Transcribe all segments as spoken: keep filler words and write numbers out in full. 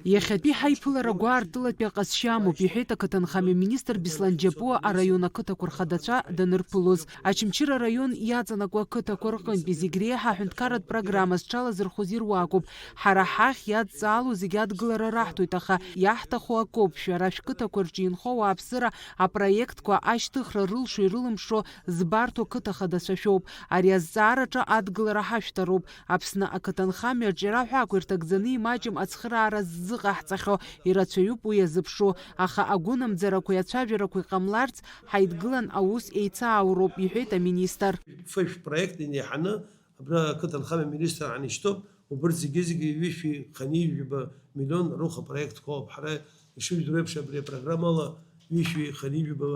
Иахьатәи ҳаиԥылара гәаартылатәи аҟазшьа амоуп, иҳәеит ақыҭанхамҩа министр Беслан Џьапуа араион ақыҭақәа рхадацәа данырԥылоз. Очамчыра араион иаҵанакуа ақыҭақәа рҟынтәи зегь реиҳа аҳәынҭқарратә программа зҽалазырхәыз ируакуп. Ҳара ҳахь иадҵаало зегь адгылара раҳҭоит, аха иаҳҭаху акоуп, шәара шәқыҭақәа рҿы инхо ауааԥсыра апроектқәа ашьҭыхра рылшо-ирылымшо збарҭоу қыҭа хадацәа шәоуп. Ари азҵаараҿы адгылара ҳашәҭароуп. Аԥсны ақыҭанхамҩа аҿиара ҳәа ақәирҭагӡаны имаҷым ацхыраара ззыҟаҳҵахьоу ирацәаҩуп уи иазыԥшу, аха агәынамӡарақәеи ацәажәарақәеи ҟамларц, ҳаидгылан аус еицаауроуп, иҳәеит аминистр. Фышә проект инеиҳаны абра ақыҭанхамҩа аминистр ааишьҭоуп, убырҭ зегьы-зегьы ҩышәи ханижәба миллион рыхә апроектқәа ауп. Ҳара ишыжәдыруа еиԥш, абри апрограммала ҩышәи ханижәба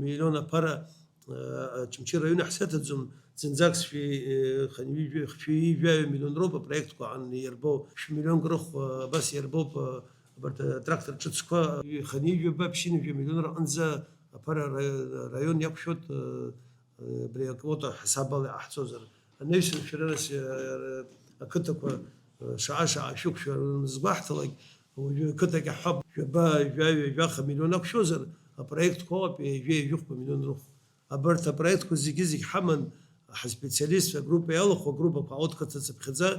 миллион аԥара Очамчыра араион иаҳзаҭаӡом, зынӡак шәи, хынҩажәи, шәи жәаҩа миллион роуп апроектқәа ан-, иарбоу, шәмиллионк рыхә, абас иарбоуп, абарҭ атрактор ҿыцқәа, хынҩажәи ба ԥшьынҩажәи миллион рҟынӡа аԥара ра-, раион иақәшәоит, абри аквота ҳасабала иҟаҳҵозар. Анаҩсан шәара нас, ақыҭақәа, шаҟа-шаҟа шәықәшәар згәаҳҭалак, уажәы қыҭак иаҳҳәап, жәаба, жәаҩа, жәаха миллион ақәшәозар, апроектқәа ыҟоуп, ҩажәи ҩажәихәба миллион рыхә. Абарҭ апроектқәа зегьы-зегь ҳаман, ҳаспециалистцәа агруппа иалахәу агруппақәа аутқыҭа цыԥхьаӡа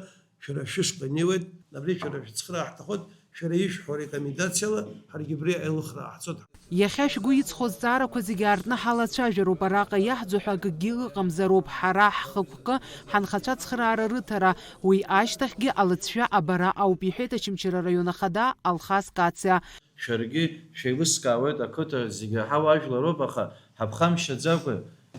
шәара шәышҟа инеиуеит, абри шәара шәыцхыраа ҳҭахоит, шәара ишәҳәо арекомендациала ҳаргьы абри аилыхра ҟаҳҵоит. Иахьа шәгәы иҵхо азҵаарақәа зегьы аартны ҳалацәажәароуп, араҟа иаҳӡо ҳәа акгьы ыҟамзароуп, ҳара ҳхықәкы ҳанхацәа ацхыраара рыҭара, уи ашьҭахьгьы алыҵшәа абара ауп, иҳәеит Очамчыра араион ахада Алхас Кациа. Шәаргьы шәеилыскаауеит, ақыҭа зегьы ҳауаажәлароуп, аха ҳаԥхамшьаӡакәа,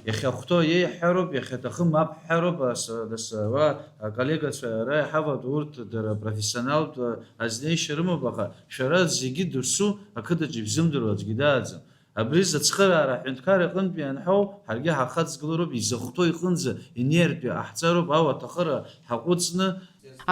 иахьахәҭоу еиҳҳәароуп, иахьаҭахым мап ҳҳәароуп, ас, нас, уа, аколлегацәа ара иҳаватәоу урҭ дара профессионалтә азнеишьа рымоуп, аха шәара зегьы досу ақыҭаҿы ибзымдыруа аӡәгьы дааӡам. Абри зыцхыраара аҳәынҭқар иҟынтәи ианҳәоу, ҳаргьы ҳахаҵгылароуп, изахәҭоу иҟынӡа инеиртәи ҟаҳҵароуп, ауаҭахыра ҳаҟәыҵны.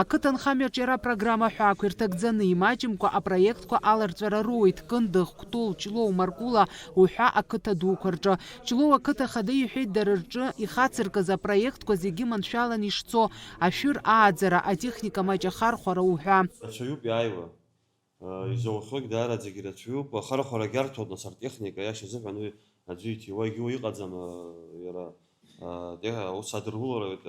Ақыҭанхамҩа аҿиара апрограмма ҳәа ақәирҭагӡаны, имаҷымкәа апроектқәа аларҵәара руеит Кындыӷ, Кәтол, Ҷлоу, Маркула уҳәа ақыҭа дуқәа рҿы. Ҷлоу ақыҭа хада иҳәеит дара рҿы ихацыркыз апроектқәа зегьы маншәалан ишцо, ашәыр ааӡара, атехника маҷ ахархәара уҳәа. Рацәаҩуп иааиуа. Изоухьоугь даараӡагьы ирацәаҩуп, ахархәарагь арҭоит, нас, артехника, аиаша азыҳәан уи аӡәы иҭиуагьы уи иҟаӡам, иара, те-, аус адырулароит,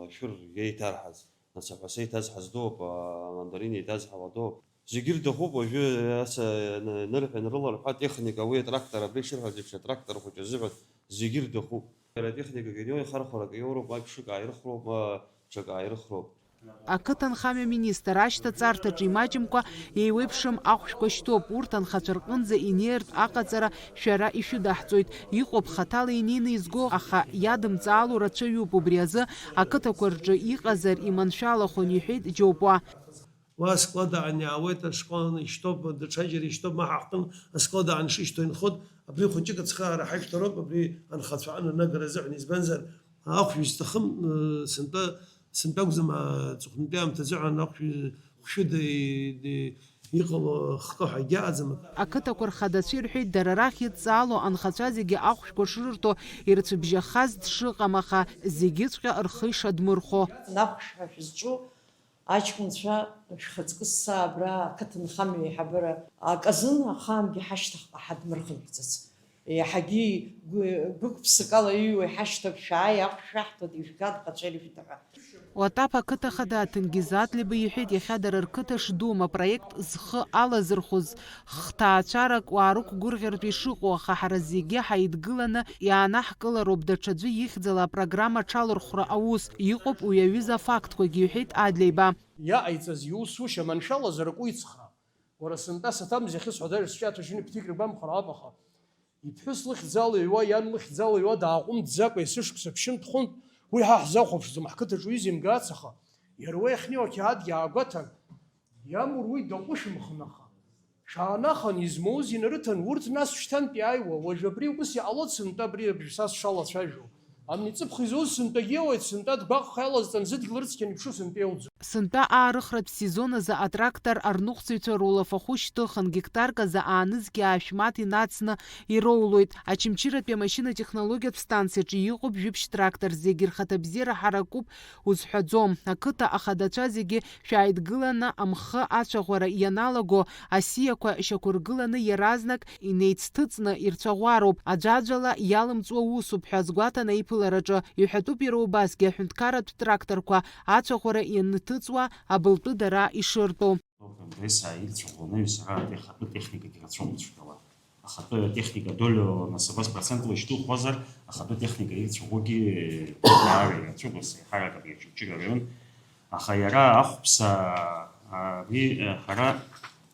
ашәыр еиҭарҳаз, нас, аҳәаса еиҭазҳаз дууп, амандарин еиҭазҳауа дууп. Зегьы ирҭахуп уажәы, ас, н-, нырҳәа-нрыла рҳәа, атехника, уи атрактор, абри ишырҳәаз еиԥш, атрактор хәыҷы азыҳәан зегьы ирҭахуп. Иара атехникагьы аниоу, ихархәарак иоуроуп, ма ԥшык ааирхроуп, ма ҽак ааирхроуп. Ақыҭанхамҩа министр ашьҭаҵарҭаҿы имаҷымкәа еиуеиԥшым ахәшәқәа шьҭоуп, урҭ анхацәа рҟынӡа инеиртә аҟаҵара шәара ишәыдаҳҵоит. Иҟоуп хаҭала инеины изго, аха иадымҵаало рацәаҩуп, убри азы ақыҭақәа рҿы иҟазар иманшәалахон, иҳәеит Џьопуа. Уа асклад аан иаауеит, ашкол ишьҭоуп, даҽаџьара ишьҭоуп, ма ҳаҟны асклад аан шышьҭоу инхоит, абри хәыҷык ацхыраара ҳашәҭароуп, абри анхацәа ананагара азыҳәан, избанзар, ахәшә изҭахым, сынтәа, сынтәа акәӡам, аҵыхәтәантәи аамҭазы ҳәа анахәшә хәшәыда иҟало хкы ҳәа егьаҟаӡам. Ақыҭақәа рхадацәа ирҳәеит, дара рахь идҵаало анхацәа зегьы ахәшәқәа шрырҭо, ирцәыбжьахаз дшыҟам, аха зегьыҵәҟьа рхы ишадмырхәо. Анахәшә ҳәа шәызҿу аҷкәынцәа шәхаҵкы ссаа абра ақыҭанхамҩа аиҳабыра аказын ахаангьы ҳашьҭахьҟа ҳадмырхынҳәӡац. Еиҳагьы гәы-, гәык-ԥсыкала иҩуа иҳашьҭоуп, шәааи, ахә шәаҳҭоит, ижәга, анхацәа ирышәҭа ҳәа. Уатаԥ ақыҭа хада Ҭенгиз Адлеиба иҳәеит, иахьа дара рқыҭа шдуым апроект зхы алазырхәыз хҭаацәарак уаарықәгәырӷьартә ишыҟоу, аха ҳара зегьы ҳаидгыланы иаанаҳкылароуп даҽаӡәы ихьӡала апрограмма аҽалырхәра аус. Иҟоуп уи аҩыза афактқәагьы, иҳәеит Адлеиба. Иаҟаиҵаз иусушьа маншәалазар акәу ицхраа? Уара сынтәа саҭамзи ахьысҳәаз ажәа сҿиаҭуа шьыни ԥҭик ргәамхар ауп, аха иԥҳәыс лыхьӡала иҩуа, иан лыхьӡала иҩуа дааҟәымҵӡакәа есышықәса ԥшьынтә-хәынтә уи ҳа ҳзахәаԥшӡом, ҳқыҭаҿы уизымгац, аха иара уа иахьнеиуа ақьаадгьы аагәаҭан, иамур уи даҟәышәымхын, аха шаанаханы измоуз инарыҭан урҭ, нас шьҭантә иааиуа, уажә абри ус иҟалоит, сынтәа абри абжа са сшалацәажәо. Амни ҵыԥх изоуз сынтәагьы иоуеит, сынтәа дгәаҟха иалазҵан, зыдгьыл рыцқьан иԥшу сынтәа иоуӡом. Сынтәа аарыхратә сезон азы атрактор арныҟәцаҩцәа рулафахәы шьҭыхын, гектарк азы аанызқьи аашә мааҭ инацны ироулоит. Очамчыратәи амашьына-технологиатә станциаҿы иҟоуп жәиԥшь трактор, зегьы рхаҭабзиара ҳаракуп узҳәаӡом. Ақыҭа ахадацәа зегьы шәааидгыланы амхы ацәаӷәара ианалаго, асиақәа шьақәыргыланы иаразнак инеицҭыҵны ирцәаӷәароуп, аӡәаӡәала иалымҵуа усуп ҳәа азгәаҭан аиԥылараҿы. Иҳәатәуп иара убасгьы аҳәынҭқарратә тракторқәа ацәаӷәара ианҭыҵуа абылтәы дара ишыртәу. Конгресс ааирцәаӷәаны сара ахатәы техникагьы рацәоуп цәгьала. Ахатәы техника долю нас абас процентла ишьҭухуазар, ахатәы техника ирцәаӷәогьы даара ирацәоуп, ус еиҳарак абри Очамчыра араион. Аха иара ахәԥса, абри, ҳара,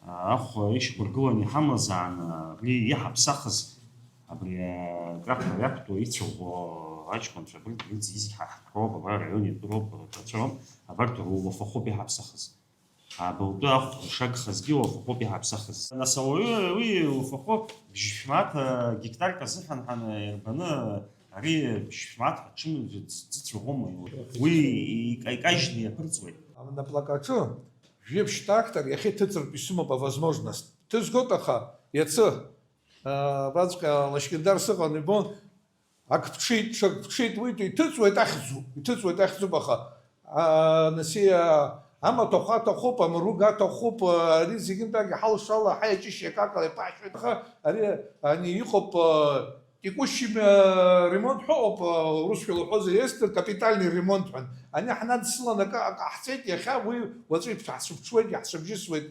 ахә ишьақәыргыланы иҳамазаан, абри иҳаԥсахыз, абри атрактор иақәтәоу ицәаӷәо аҷкәынцәа абырҭ, абырҭ зегьы ҳа ҳтәроуп, абра араион иатәроуп, рацәаҩуп, абарҭ рулафахәуп иҳаԥсахыз. Абылтәы ахә шагхазгьы уафахәуп иҳаԥсахыз. Нас ауаҩы уи уафахәы бжьышә мааҭ гектарк азыҳәан ҳан ирбаны, ари бжьышә мааҭ ҳаҽны дзыцәаӷәома, уи ика-, икажьны иаԥырҵуеит. Анаплакаҿы жәеиԥшь трактор иахьа иҭыҵыртә исымоуп авозможность. Ҭызгоит, аха иацы, а, абраҵәҟьа Лашькьындар сыҟан, ибон, ак ԥҽит, ҽак ԥҽит, уи иҭыҵуеит, ахьӡуп, иҭыҵуеит, ахьӡуп, аха, а, нас, а, амаҭәахә аҭахуп, амруг аҭахуп, а, ари зегьынтәгьы ҳалшала, ҳаи аҷышьи акакала иԥаҳшәеит, аха ари, ани иҟоуп, а, текущий, а, ремонт ҳәа ыҟоуп, а, урысшәала уҳәозар, естер капитальный ремонт ҳәа. Ани ҳнадсылан акы, акы ҟаҳҵеит, иахьа уи уаҵәы иԥшаҳцәыԥҽуеит, иаҳцәыбжьысуеит.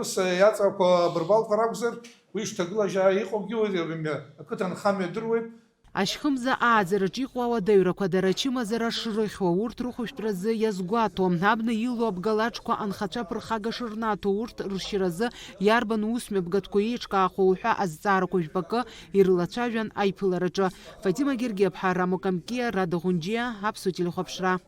Ус иаҵәақәа абырбалқәа ракәзар, уи шҭагылажьаа иҟоугьы уи, уи, ақыҭанхамҩа дыруеит. Ашьхымза ааӡараҿ иҟоу ауадаҩрақәа дара ачымазара шрыхьуа, урҭ рыхәышәтәразы иазгәаҭо, абна илоу абгалаџқәа анхацәа ԥырхага шырнаҭо, урҭ ршьразы иарбан усмҩаԥгатәқәа еиҿкаахо уҳәа азҵаарақәа жәпакы ирылацәажәан аиԥылараҿы. Фатима Гергиаԥҳа, Рамо Камкиа, Рада Ӷәынџьиа, Аԥсуа телехәаԥшра.